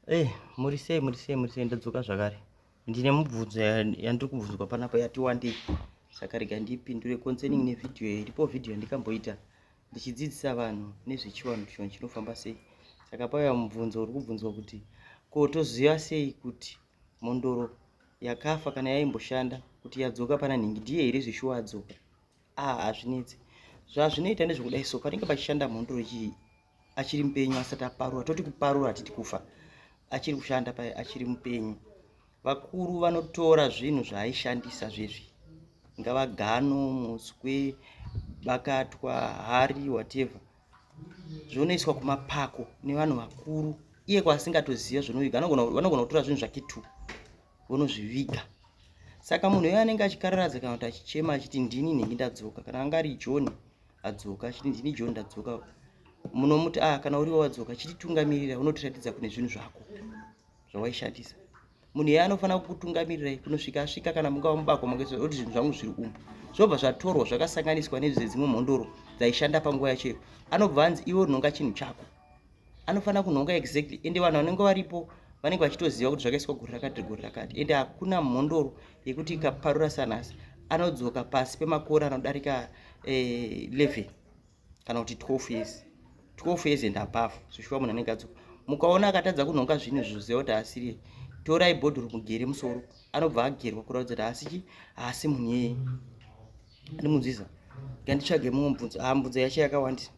Hey, muri sei muri sei muri sei ndadzoka zvakare ndine mubvunzo yandiri kubvunzwa panapa yati wandei saka rega ndipindure concerning nevhidhiyo iripo vhidhiyo yandikamboita ndichidzidzisa vanhu nezvechivanhu chivanhu chinofamba sei saka pauya mubvunzo uri kubvunzwa kuti ko toziva sei kuti mhondoro yakafa kana yaimboshanda kuti yadzoka pana nhingi ndiye here zveshuwa adzoka ah hazvinetsi zvazvinoita ndezvekudai so panenge pachishanda mhondoro chii achiri mupenyu asati aparura toti kuparura hatiti kufa achiri kushanda paye achiri mupenyu vakuru vanotora zvinhu zvaaishandisa zvezvi ingava gano muswe bakatwa hari whatever zvonoiswa kumapako nevanhu vakuru iye kwaasingatoziva zvonoviga vanogona kutora zvinhu zvake tu vonozviviga saka munhu uyo anenge achikararadza kana kuti achichema achiti ndini nhingi ndadzoka kana anga ari john adzoka achiti ndini john ndadzoka munomuti ah kana uriwo wadzoka chititungamirira unotiratidza kune zvinhu zvako zvawaishandisa munhu iye anofanira kukutungamirirai kunosvika asvika kana mungava mubako mange oti zvinhu zvangu zviri umu zvobva zvatorwa zvakasanganiswa nezvedzimwe mhondoro dzaishanda panguva yacho iyo anobva anzi iwe unonga chinhu chako anofanira kunhonga exactly ende vanhu vanenge varipo vanenge vachitoziva kuti zvakaiswa gore rakati gore rakati ende hakuna mhondoro yekuti ikaparura sanhasi anodzoka pasi pemakore anodarika eh, 11 kana kuti 12 years 12 years and above zvishuwa munhu anenge adzoka mukaona akatadza kunhonga zvinhu zvoziva kuti haasiriye torai bhodhoro mugere musoro anobva agerwa kuratidza kuti haasi chi haasi munhu iyeye andimunzwisa nganditsvage mumwe mubvunzo haa mubvunzo yacho yakawandisa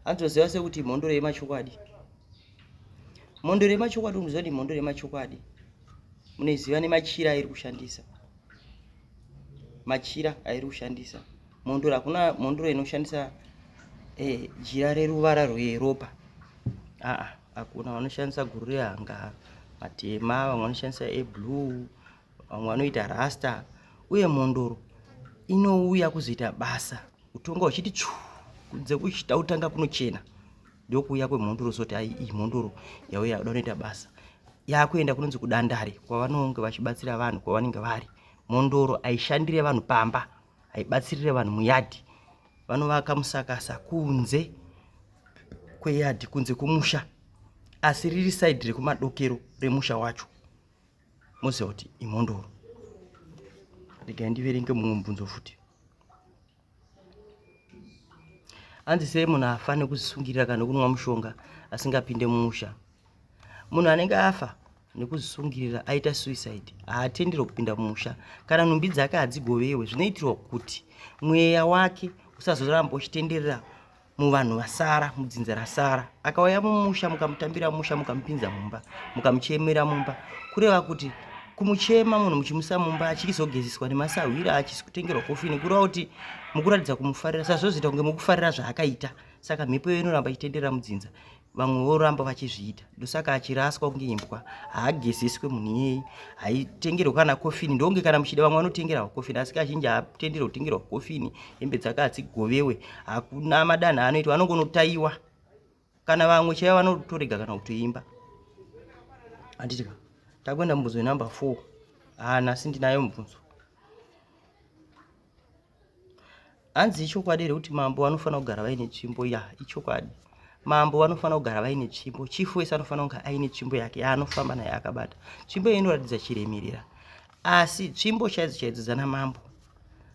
Anotoziva sekuti mhondoro yemachokwadi. Mhondoro yemachokwadi unoziva kuti mhondoro yemachokwadi. Munoiziva nemachira airi kushandisa. Machira airi kushandisa. Mhondoro hakuna mhondoro inoshandisa eh, jira reruvara rweropa. Aa, hakuna vanoshandisa guru rehanga, matema, vamwe vanoshandisa eblue, vamwe vanoita rasta uye mhondoro inouya kuzoita basa utonga uchiti tsvu kunze kuchita utanga kunochena ndokuuya kwemhondoro soti ai iyi mhondoro yauya yoda kunoita basa yakuenda kunonzi kudandare kwavanonge vachibatsira vanhu kwavanenge vari mhondoro aishandire vanhu pamba aibatsirire vanhu muyadhi vanovaka musakasa kunze kweyadhi kunze kwomusha asi riri saidhi rekumadokero remusha wacho moziva kuti imhondoro regai ndiverenge mumwe mubvunzo futi hanzi sei munhu afa nekuzvisungirira kana nekunwa mushonga asingapinde mumusha munhu anenge afa nekuzvisungirira aita suicide haatenderwe kupinda mumusha kana nhumbi dzake hadzigovewe zvinoitirwa kuti mweya wake usazoramba uchitenderera muvanhu vasara mudzinza rasara akauya mumusha mukamutambira musha mukamupinza mumba mukamuchemera mumba kureva kuti kumuchema munhu muchimusa mumba achizogezeswa nemasahwira achisi kutengerwa kofini kureva kuti mukuratidza kumufarira sazvozoita kunge mukufarira zvaakaita saka mhepo iyo inoramba ichitenderera mudzinza vamwe voramba vachizviita ndosaka achiraswa kunge imbwa haagezeswe munhu iyeye haitengerwe kana kofini ndonge kana muchida vamwe vanotengerwa kofini asi kazhinji haatenderwe kutengerwa kofini hembe dzake hadzigovewe hakuna madanho anoitwa anongonotaiwa kana vamwe chaivo vanotorega kana kutoimba handiti ka takuenda mubvunzo yenumber four haa nhasi ndinayo mubvunzo Hanzi ichokwadi here kuti mambo vanofanira kugara vaine tsvimbo? Ya, ichokwadi. Mambo vanofanira kugara vaine tsvimbo. Chief wese anofanira kunge aine tsvimbo yake yaanofamba naye akabata. Tsvimbo iyo inoratidza chiremerera. Asi tsvimbo chaidzo chaidzo dzana mambo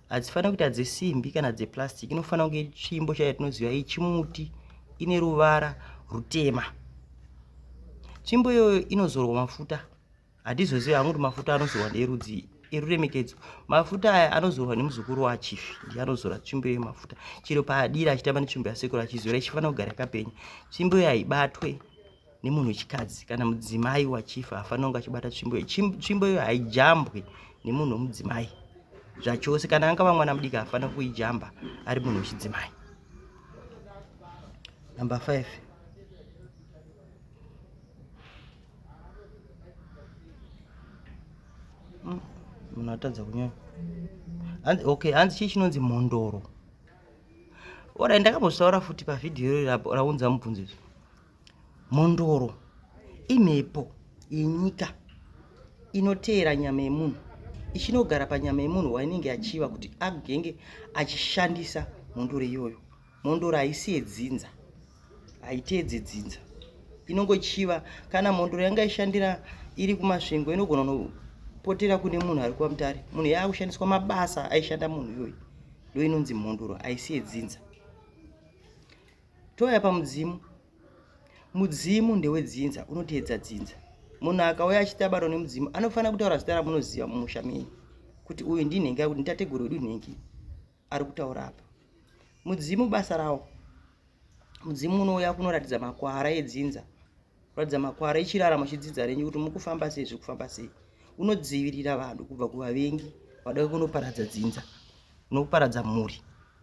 hadzifaniri kuita dzesimbi kana dzeplastic. Inofanira kunge iri tsvimbo chaiyo yatinoziva yechimuti ine ruvara rutema. Tsvimbo iyoyo inozorwa mafuta. Handizozivi hangu kuti mafuta anozorwa ndeerudzi eruremekedzo. Mafuta aya anozorwa nemuzukuru wachief ndiye anozora tsvimbo yemafuta chero paadira achitamba netsvimbo yasekuru achizora ichifanira kugara yakapenya. Tsvimbo iyo haibatwe nemunhu wechikadzi kana mudzimai wachief haafanira kunge achibata tsvimbo iyo. Tsvimbo iyo haijambwe nemunhu wemudzimai zvachose kana angava mwana mudiki haafanira kuijamba ari munhu wechidzimai. Number 5. Mm, munhu atadza kunyora okay hanzi chii chinonzi mhondoro orai ndakambozvitaura futi pavhidhiyo iro raunza mubvunzo izvi mhondoro imhepo yenyika inoteera nyama yemunhu ichinogara panyama yemunhu wainenge achiva kuti agenge achishandisa mhondoro iyoyo mhondoro haisi yedzinza. Haiteedze dzinza, inongochiva. Kana mhondoro yanga ishandira iri kuMasvingo, inogona kunopotera kune munhu ari kwaMutare. Munhu yaakushandiswa mabasa aishanda munhu iyoyi, ndo inonzi mhondoro, haisi yedzinza. Touya pamudzimu. Mudzimu ndewedzinza, unoteedza dzinza. Munhu akauya achitabaro nemudzimu anofanira kutaura zita ramunoziva mumusha menyu kuti uyu ndinhengi, akuti nditateguru wedu nhengi ari kutaura apa. Mudzimu basa rawo, mudzimu unouya kunoratidza makwara edzinza, kuratidza makwara echiraramo chedzinza renyu kuti mukufamba sei, zviri kufamba sei. Unodzivirira vanhu kubva kuvavengi vada kunoparadza dzinza, unoparadza mhuri.